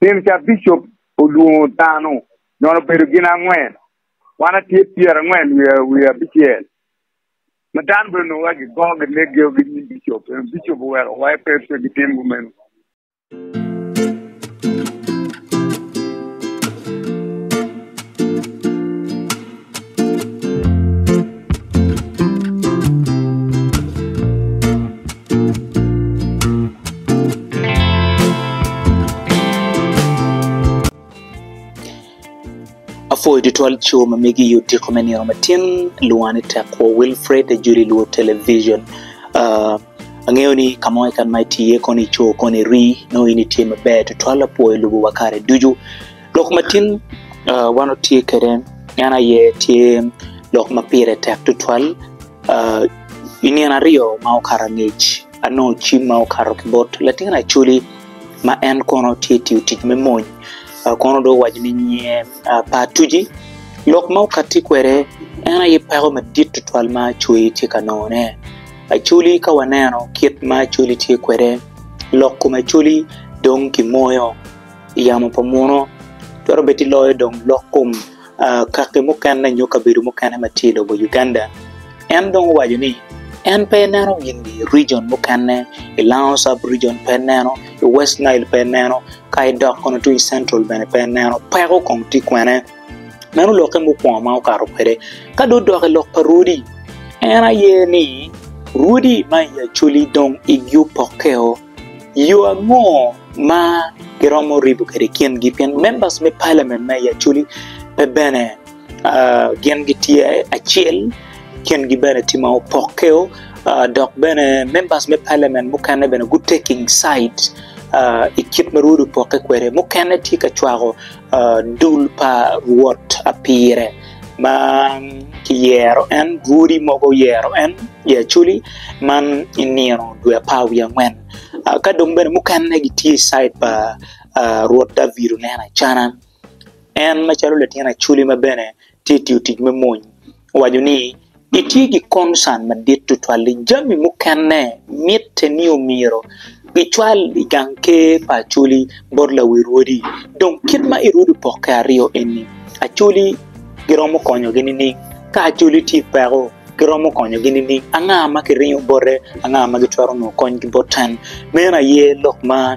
Nino ca bicop olwongo dano, nyono obedo gin angwen, wan atye pyerangwen wiye abicel, ma dano bene onongo wek gigo gineggi ki nyim bicop, bicop oweko wa pe gitim kumeno. Apwoyo tutwal co ma megi i odiko me nino matin lwonga ni tek kwo Wilfred Ajoli Luo Television. Uh, angeyo ni ka mo keken ma itye iye kono ico kono iri nongo in itye maber tutwal apwoyo lubo wa kare ducu. Lok matin uh, wan watye kwede en aye tye lok ma pire tek tutwal uh, i nino aryo ma okato angec anongo cim ma okato ki bot latin Acholi ma en kono tye tiyo tic me mony uh, kono dong owaco ni nyinge uh, pa Atuci lok ma okatti kwede en aye peko madit tutwal ma Acholi tye ka nongone. Acholi ka waneno kit ma Acholi tye kwede lok kom Acholi dong kimoyo i yamo pa muno twero bed ni loyo dong lok kom kaki mukene nyo kabedo mukene ma tye i lobo Uganda. En dong owaco ni en pe eneno gin i region mukene i Lango sub region pe eneno, i West Nile pe eneno, ka idok kono tung i Central bene pe eneno peko kong tye kwene. Meno lokke mukwongo ma okato kwede. Ka dong odok i lok pa rwodi, en aye ni rwodi ma i Acholi dong igi opokkeo. Yo ango ma giromo ribo kwede kingi pien members me parliament me i Acholi pe bene gin gitye acel kingi bene tye ma opokkeo dok bene members me parliament mukene bene gu taking side i kit ma rwodi opokke kwede mukene tye ka cwako dul pa rwot apire ma kiyero en rwodi mogo oyero en i Acholi man i nino dwe apar wiye angwen ka dong bene mukene gitye i cid pa Rwot David Oneno Acana en macalo latin Acholi ma bene tye ka tiyo tic me mony owaco ni Gitye ki koncan madit tutwal-li. Jami mukene mitte ni omyero gicwal i gang ker pa Acholi bot lawi rwodi. Dong kit ma i rwodi opokke aryo eni, Acholi giromo konyogi nining? Ka Acholi tye i peko, giromo konyogi nining? Anga ma kiringo bote? Anga ma gitwero nongo kony ki bot en? Meno aye lok ma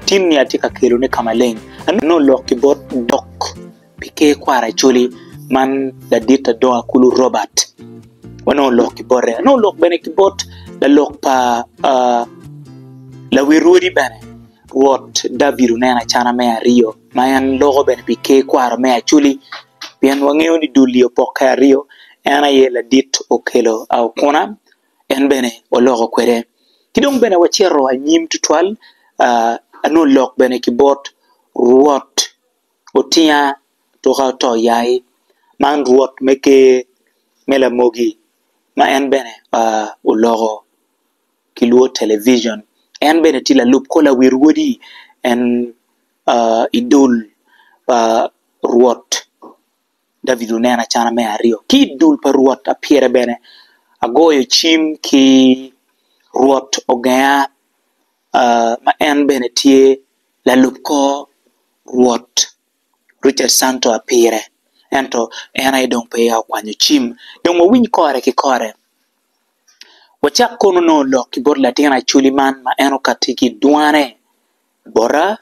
tin-ni atye ka kelone ka maleng. Anongo lok ki bot dok. Pi ker kwaro Acholi man ladit Adongo Akulu Robert wanongo lok ki bote. Anongo lok bene ki bot lalok pa lawi rwodi bene Rwot David Oneno Acana me aryo ma en loko bene pi ker kwaro me Acholi pien wangeyo ni dul-li opokke aryo en aye ladit Okello Aokuna en bene oloko kwede. Ki dong bene wacito anyim tutwal anongo lok bene ki bot Rwot Otinga tuka oto yai, man rwot me ker me lamogi ma en bene oloko ki lwor television en bene tye lalub kor lawi rwodi en i dul pa rwot David Oneno Acana me aryo ki i dul pa rwot Apire bene agoyo cim ki rwot Ogenga ma en bene tye lalub kor Rwot Richard Santo Apire ento en aye dong peya okwanyo cim. Dong wawiny kore ki kore. Wacak kono nongo lok ki bot latin Acholi man ma en okatti ki dwane bota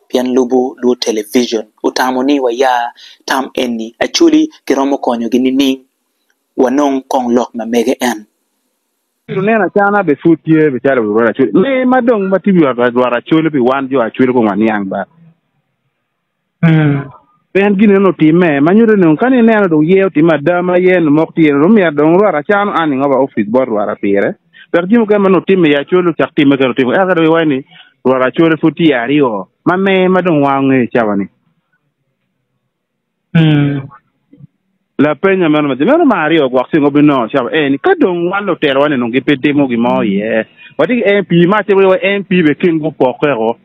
pien lubo luo television otamo ni waya tam eni Acholi kiromo konyogi nining? Wanong kong lok ma mege en. Luneno acana be pud tye be calo wi rwot Acholi. Me ma dong ma tye wi rwot Acholi pi wan jo Acholi kong waniang ba. Pien gin eno otimme ma nyuto ni dong ka ni ineno dong ye otimme ada ma ye ni mok tye dong myero dong rwot Acana oa ningo ba opic bot rwot Apire wek jami mukene ma nongo otimme i Acholi ocak timme kene otimo ento ka dong iwaco ni rwot Acholi pud tye aryo ma me ma dong wan ongeyo i cawa ni. Lapenya meno ma meno ma aryo gwok ci ngo binongo cabo en ka dong wan lutelo wa ni nongo gipe timo gin mo iye watye ki MP ma acel wa MP be kin gupokke ko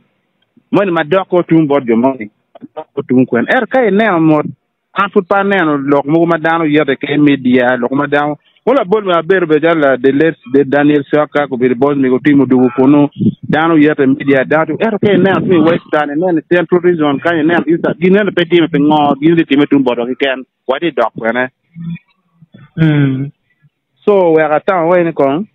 moni ma dok ko tung bot jo moni dok ko tung kwen ento ka ineno mot an pud pe aneno lok mogo ma dano yete ki media lok ma dano. Mo labol me aber obedo calo la the late the Daniel Saka obedo bot mego timo dugu kunu dano yete media dano ento ka ineno tung i western ineno i central region kany ineno eastern gin eno pe time pingo gin tye time tung botwa keken watye dok kwene. So wek atamo wai ni kong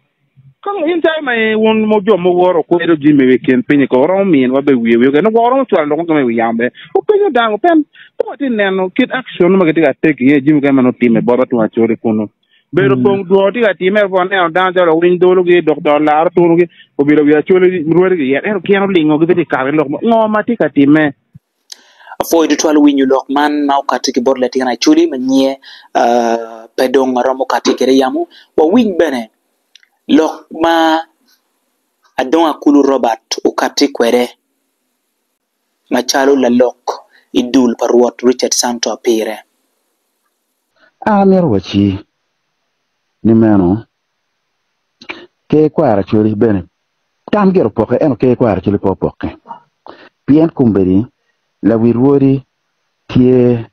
kong in calo ma wun mo jo mogo oro kwedo jami i kin piny kong romo mini wa be wiye wiye kene gwok romo cwalo lok mukene i wi yamo bene wupenyo dano pen pe watye neno kit action ma gitye ka take iye jami mukene ma nongo time botwa tung Acholi kunu bedo pong dwoko tye ka time pe waneno dano calo lawiny dologi doktor laro tunugi obilo wi Acholi rwodi giyet ento gin olingo gipe tye ka kato ki lok mo ngo ma tye ka time. Apwoyo tutwal winyo lok man ma okatti ki bot latin Acholi ma nyinge pe dong aromo katti kwede yamo. Wawiny bene lok ma Adongo Akulu Robert okatti kwede macalo lalok i dul pa Rwot Richard Santo Apire. An amito wacci ni meno ker kwaro Acholi bene Tam gire opokke ento ker kwaro calo pe opokke pien kombeddi lawi rwodi tye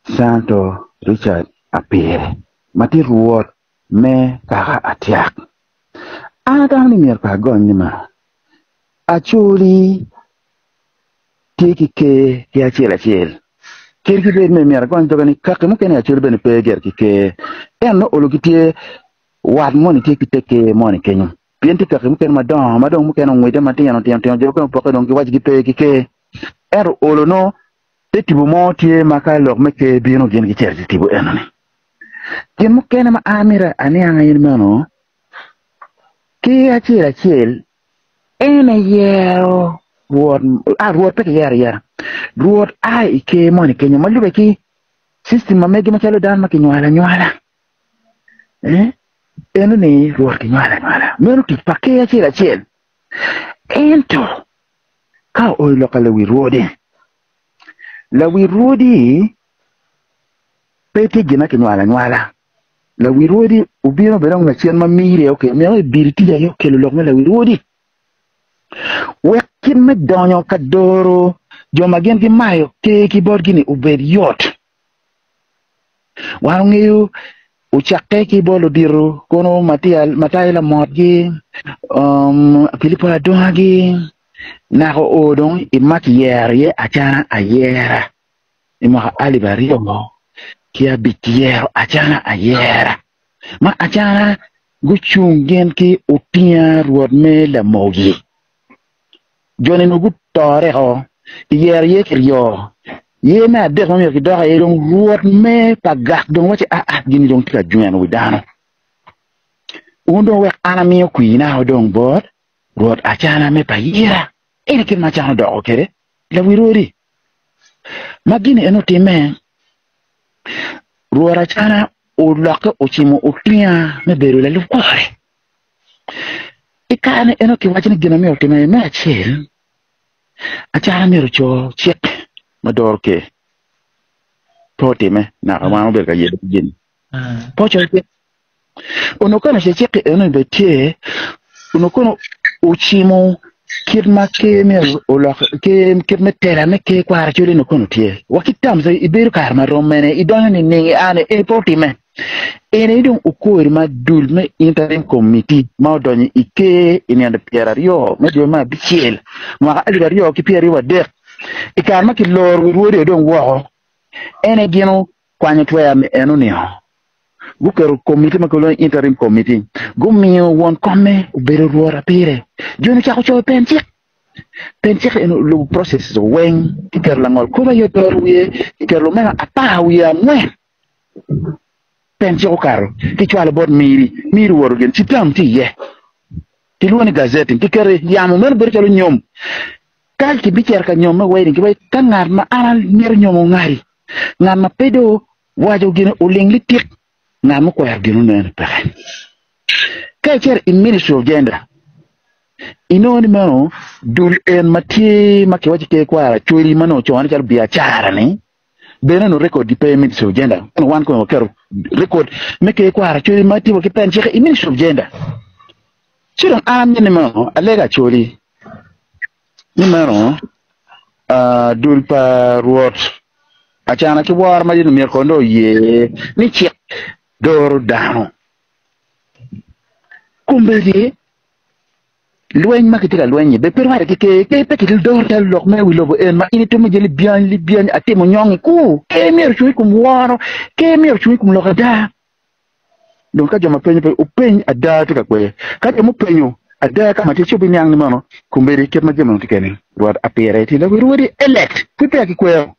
Santo Richard Apire ma tye rwot me kaka Atyak. An atamo ni myero pe agony ni meno Acholi tye ki ker ki acel acel kadi ki bed ni myero agony doge ni kaki mukene i Acholi bene pe gire ki ker ento nongo olo gitye wat moni tye ki te ker moni kenyo. Pien tye kaki mukene madongo ma dong mukene ongwide matino tino tino, jo mukene opokke dong giwaco gipe ki ker. Ento olo nongo te tipo mo tye ma ka lok me ker bino gin gicito i te tipo enoni. Gin mukene ma an amito aniang aye ni meno, ker acel acel en eyero rwot, a rwot pe kiyero ayera, rwot a i ker moni kenyo ma lube ki system ma megi macalo dano ma kinywalo anywala. Eh? Eno ni Rwot kinywalo anywala. Meno tic pa ker acel acel. Ento ka oyo lok ka lawi rwodi, lawi rwodi pe tye gin ma kinywalo anywala. Lawi rwodi obino bene dong lacen ma miri aye okelo, myero ibiri tic aye okelo lok me lawi rwodi. Wek kit me donyo ka doro jo ma gin gimayo ker ki botgi-ni obed yot. Wan ongeyo ocakke ki bot ludito kono Matayo lamotgi, Pilipo ladongagi, naka oo dong i ma kiyero iye Acana ayera i mwaka alip aryo ki abic kiyero Acana ayera ma Acana gucung gin ki otinga rwot me lamogi. Jo-ni onongo gutoreko, kiyero iye kiryo. Yer me adek ma myero kidok iye dong rwot me pa gak dong wacci, Aa, gin-ni dong tye ka jweno wi dano. Wun dong wek an amiyo kwina dong bot rwot Acana me pa Ira. Ento kit ma Acana odoko kwede lawi rwodi ma gin-ni en otimme, rwot Acana olokke ocimo otinga me bedo lalub kore. I kare-ni eno kiwaco ni gin ma myero otim aye me acel, Acana myero oco cik ma doro ker. Pe otime naka wan obedo ka yelo ki jami. Pe ocoyo cik. Onongo kono ce cik-ki eno bene tye, onongo kono ocimo kit ma ker myero olok, ker kit me tela me ker kwaro cwale onongo kono tye. Wa ki tam ibedo kare ma rom mene, idonyo nining, ia ni, eni pe otime. En aye dong okori ma dul me Interim Committee ma odonyo i ker i nino pyeraryo me dwe me abicel mwaka 2023 i kare ma kiloro wi rwodi dong woko. En aye gin okwanyo twer me eno-nio. Guketo komiti ma kilwongo ni Interim Committee. Gumiyo won komme obedo rwot apire. Jo-ni ocako coyo pen cik. Pen cik eni olubo processes weng. Kiketo langol kop aye odoro wiye, kiketo lumema apar wiye angwen. Pen cik okato, kicwalo bot Miri, Miri owoto gin, ci tam tye iye. Kilwongo ni gazetting, kiketo i yamo, meno bedo calo nyom. Ka kibicito ka nyom me wedding, kiwaco ka ngat ma an amito nyomo ongadi, ngat ma pe dong owaco gin oling litik, ngat mukwero gin oneno ni peke. Ka icito i Ministry of Gender, inongo ni meno dul en ma tye ma kiwaco ki kwaro Acholi ma nongo ocone calo biacara-ni, Bene onongo rekod-gi pe i Ministry of Gender. Ento wan kong waketo rekod me ker kwaro Acholi ma tye wa ki pen cik i Ministry of Gender. Ci dong an amito ni meno alega Acholi ni meno dul pa Rwot Acana ki woro madit myero kong dong oye ni cik doro dano. Kombeddi, lweny ma kitye ka lweny-nyi bene pe rwatte ki ker. Ker pe kidoro calo lok me wi lobo en ma in itimo jami libyany libyany atimo nyongi ku. Ker myero ocung i kom woro. Ker myero ocung i kom lok ada. Dong ka jo ma penyo pe openy ada tye ka kwer. Ka jo mupenyo ada ka ma tye ci obiniang ni mono kombeddi kit ma jami onongo tye kwede-ni Rwot apire tye lawi rwodi elect pud peya kikwero.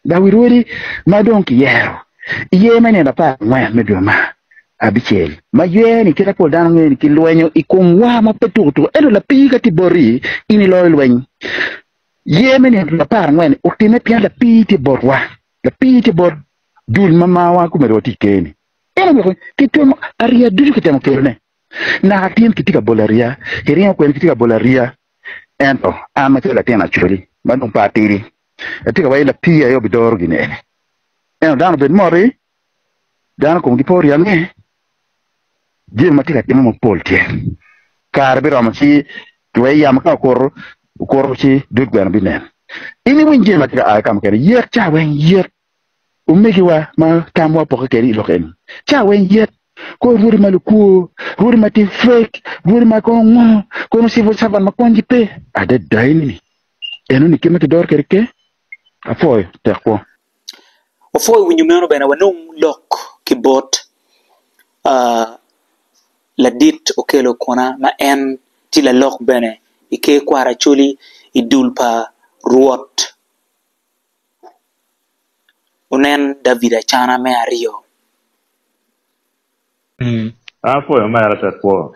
Lawi rwodi ma dong kiyero iye me nino 14 me dwe ma abicel ma yer ni kite pol dano ngeyo ni kilwenyo i komwa ma pe tuko tuko ento lapii ka tye boti in iloyo lweny. Yer me nino 14 otimme pien lapii tye botwa. Lapii tye bot dul ma marwa komedo watye i ker-ni. En oweko kitemo ariya ducu kitemo kelone. Naka tin kitye ka bolo ariya, kiringo kwene kitye ka bolo ariya. Ento an macalo latin Acholi ma dong pe atidi, atye ka waco lapii aye obidoro gin eni. Ento dano obed moti, dano komgi pe oryange, jami ma tye ka timme mapol tye. Kare biromo ci wek yamo ka okuto, okuto ci dud gweno binen. In iwiny jami ma tye ka a ki ka mukene, yet ca weng yet. Omegiwa ma tamwa opokke kwede i lok eni ca weng yet. Kor rwodi ma lukwo, rwodi ma tye fake, rwodi ma kono ngo, kono civil servant ma konygi pe. Adada eni enoni kit ma kidoro kwede ke? Apwoyo tek kwo. Wapwoyo winyo meno bene wanong lok ki bot ladit Okello Okuna ma en tye lalok bene i ker kwaro Acholi i dul pa Rwot Wunen David Acana me aryo. Apwoyo omera tek kwo.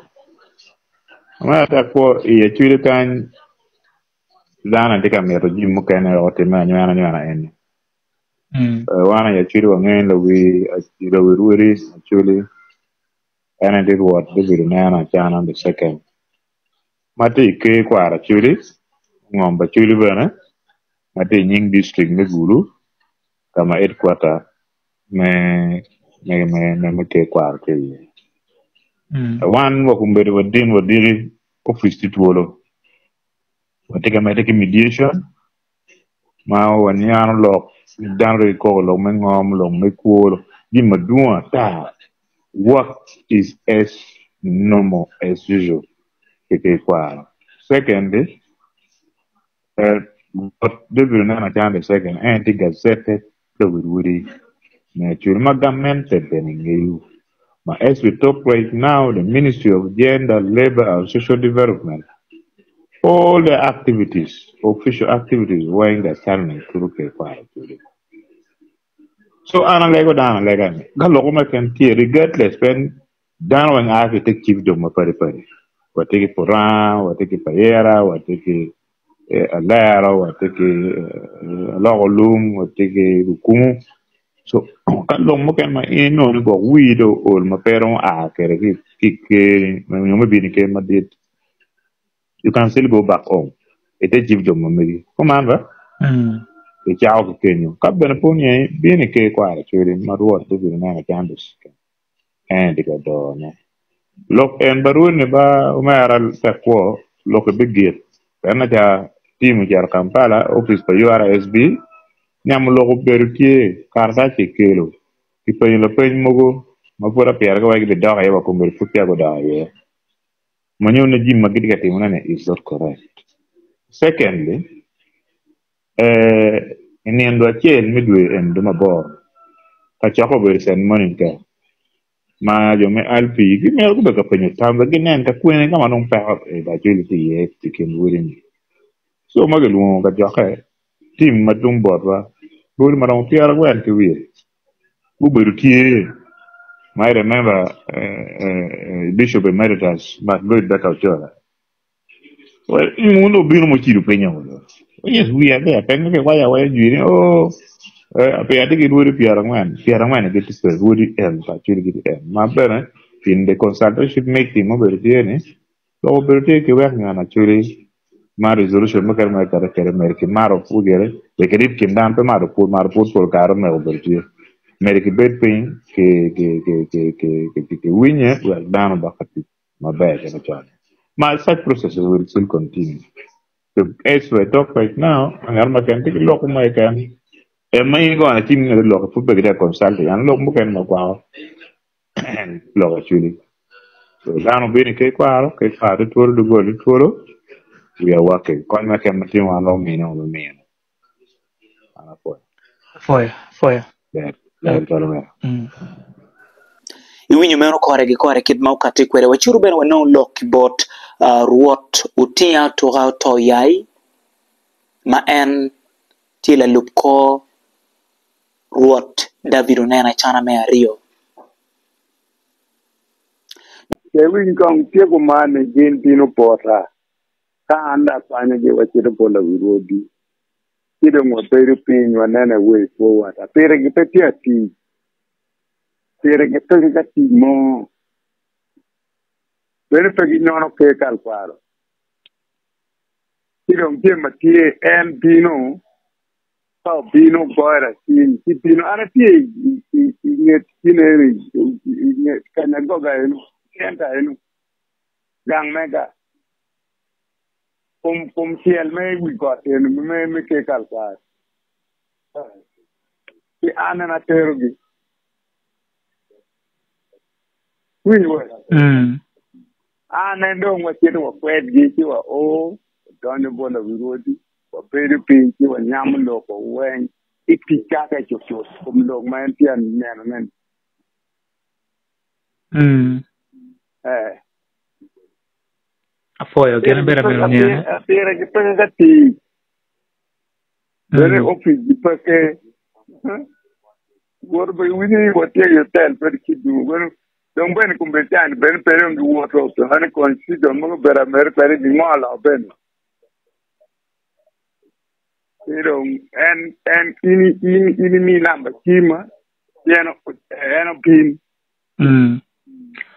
Omera tek kwo i Acholi kany dano atye ka mito jami mukene wek otimme anywena nywena eni. Wan i Acholi wangeyo ni lawi rwodi Acholi en aye tye Rwot David Oneno Acana the second ma tye i ker kwaro Acholi ngom pa Acholi bene ma tye i nying dictrict me Gulu ka ma headquarter me me ker kwaro tye iye. Wan wa kombeddi wadin wadiki opic tye twolo watye ka medde ki mediation ma waniano lok dano dong gikoko lok me ngom lok me kwo jami madwong ata work is as normal as usual ki ker kwaro. Secondly David oneno calo the second en tye gazetted David Wodi me Acholi ma gamente bene ngeyo ma as we talk right now the ministry of gender, labour and social development all their activities official activities weng they are channeling through ker kwaro Acholi. So an alego dano alega ni ka loko ma ken tye regardless pien dano weng a ki i te chiefdom mapadi padi watye ki Puranga, watye ki Payera, watye ki Alero, watye ki Aloko Lum, watye ki Lukumu so ka lok mukene ma in inongo ni gwok wii dong ool ma pe iromo a kwede ki i ker nyo me bino i ker madit you can still go back home ite chiefdom ma megi kuman ba icako ki kenyo ka bene pe oniangi bin i ker kwaro Acholi ma Rwot David oneno Candace En tye ka done. Lok en ba rwoni ba omera tek kwo loki bigik pien aca team ocito Kampala opic pa URSB nyamo lok obedo tye karatac kikelo kipenyo lapeny mogo ma pud apire ki wai gibidok iye wa kombeddi pud peya gudok iye ma nyuto ni jami ma gitye ka timone ni is not correct. Secondly I nino acel me dwe eni dong mabor, kacokke obedo i Cent Monica ma jo me LP gimito gubedo ka penyo tam wek ginen ka kwene ka ma dong peko Acholi tye iye i kin odi-ni. Co ma gilwongo kacokke, tim ma tung botwa, rwodi ma romo pyerangwen ki wiye gubedo tye ma I remember Bishop Emeritus Mark Lloyd Becker Ochola Muno obino mucido piny olo. Yes, we are there. Peng ke kwaya waya jwi ni oh pe atye ki rwodi pyerangwen. Pyerangwen gitye pe rwodi en pa acwali gitye en. Ma bene in the consultation meeting ma obedo tye ni lok obedo tye ki wek ngat acwali ma resolution mukene ma kiketo kwede mere ki mato pud gire wek kirib kin dano pe mato pud mato pud pol kare omeko obedo tye mere ki bed piny ki ki ki ki ki ki winye wek dano odok ka tic. maber kit macon. Ma such processes will still continue. So as we talk right now, ngat ma keken tye ki lok mo keken en ma in igono cim ngat lok pud pe gitye ka consulting an lok mukene ma kwako lok acholi. So dano obino i ker kwaro, ker kwaro tye twolo, doggola tye twolo, we are working. Kony ma keken ma tye wan romo mine wa mino. An apwoyo. Apwoyo, apwoyo. Ber, ber tutwal omera. Mm. Iwinyo meno kore ki kore kit ma okatti kwede. Wacito bene wanongo lok ki bot uh, Rwot Otinga Otuka Oto Yai ma en tye lalub kor Rwot David Oneno Acana me aryo. Ewiny kong tye kuman ni gin bino bota, ka an dong akwanyogi wacito bot lawirwodi, ci dong wabedo piny waneno a way forward. Apirigi pe tye atic, pirigi pe ki ka tic mo, bene pe ginyono ker kalkwaro. Ci dong jami ma tye en bino Ka obino goyo racim, ci bino. An atye i nget gin eni, i nget kanyagoga eno, centa eno, gang mega, kom kom cel me wi got eno me me ker kalkwar. Ci an en aterogi. Winyo we? An en dong wacito wakwedgi ci wa o, wadonyo bot lawirwodi. Wabedo piny ci wanyamo lok wa weng i tic cake cutcut i kom lok ma en tye ka nenone-ni. Ee. Apwoyo gin bene amito ngene. Pire gipeke ka tic. Bene opic gipeke. Woto bene iwinyo ni watye i otel pe ki duu. Dong bene kombeddi cani bene pe dong giwoto. Pien ni constitution mogo obedo amede kwede gingolo bene. Ci dong en en in in in imi namba cima ci en en obin. Mm.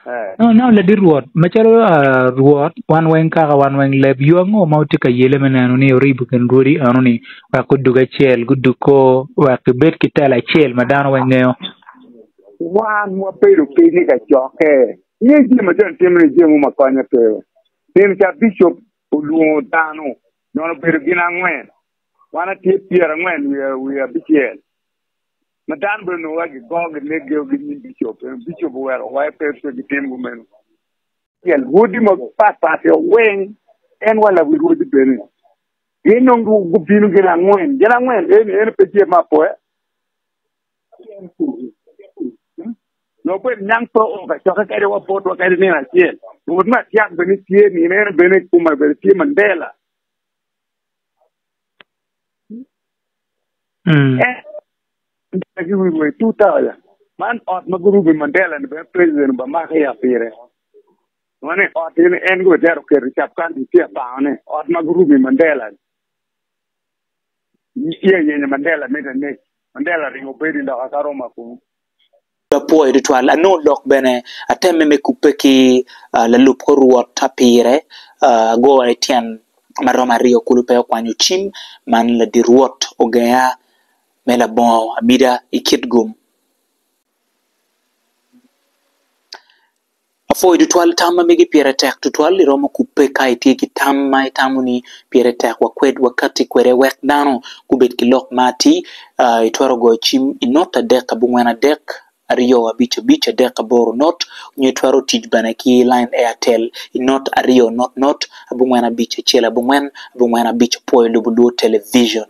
Eh. No, no, ladit Rwot, macalo ah, Rwot, wan weng kaka wan weng leb, yo ango ma wutye ka yele me neno ni wuribo kin rwodi eno-ni wek gudug acel, gudug kor, wek gibed ki tela acel ma dano weng ngeyo? Wan wabedo piny i kacokke. Inge jami ma jo-ni timo ni jami mo ma konye pe. Nino ca bicop olwongo dano, nongo obedo gin angwen, wan atye pyerangwen wiye abicel, ma dano bene onongo wa gigo ginegge gi nyim bicop, bicop oweko wa pe pe gitim kumeno. Pien rwodi mapatpat weng, en wa lawi rwodi bene, gin nongo gubino gin angwen, gin angwen eni eno pe tye me apoya. Nongo bene niang pe oo kacokke kadi wa botwa kadi nino acel. Rwot me atyak bene tye nino eno bene i kome bene tye Mandela. En ki wi rwe 2000. Man ot ma gurubo i Mandela ni bene president ba mako iya pire. Nongo ni ot eni en gubitero keto i cap county tye apango ne ot ma gurubo i Mandela ni. Tye ayenyo Mandela mito anek. Mandela ringo bedo i loka ka Roma kunu. Apwoyo tutwal. Anongo lok bene atemme me kubbe ki lalub kor Rwot apire. Agoyo tyen ma romo aryo kulu pe okwanyo cim man ladit Rwot ogenga me labongo amida i kit gum. Apwoyo tutwal tam ma megi pire tek tutwal iromo kubbe ka itye ki tam ma itamo ni pire tek wakwed wakati kwede wek dano gubed ki lok ma atir. Itwero goyo cim i not adek abongwen adek 2 5 5 3 8 not nyo itwero tic bene ki lain Airtel i not 2 not not 4 5 1 9 4 5 Apwoyo lubo Luo Television.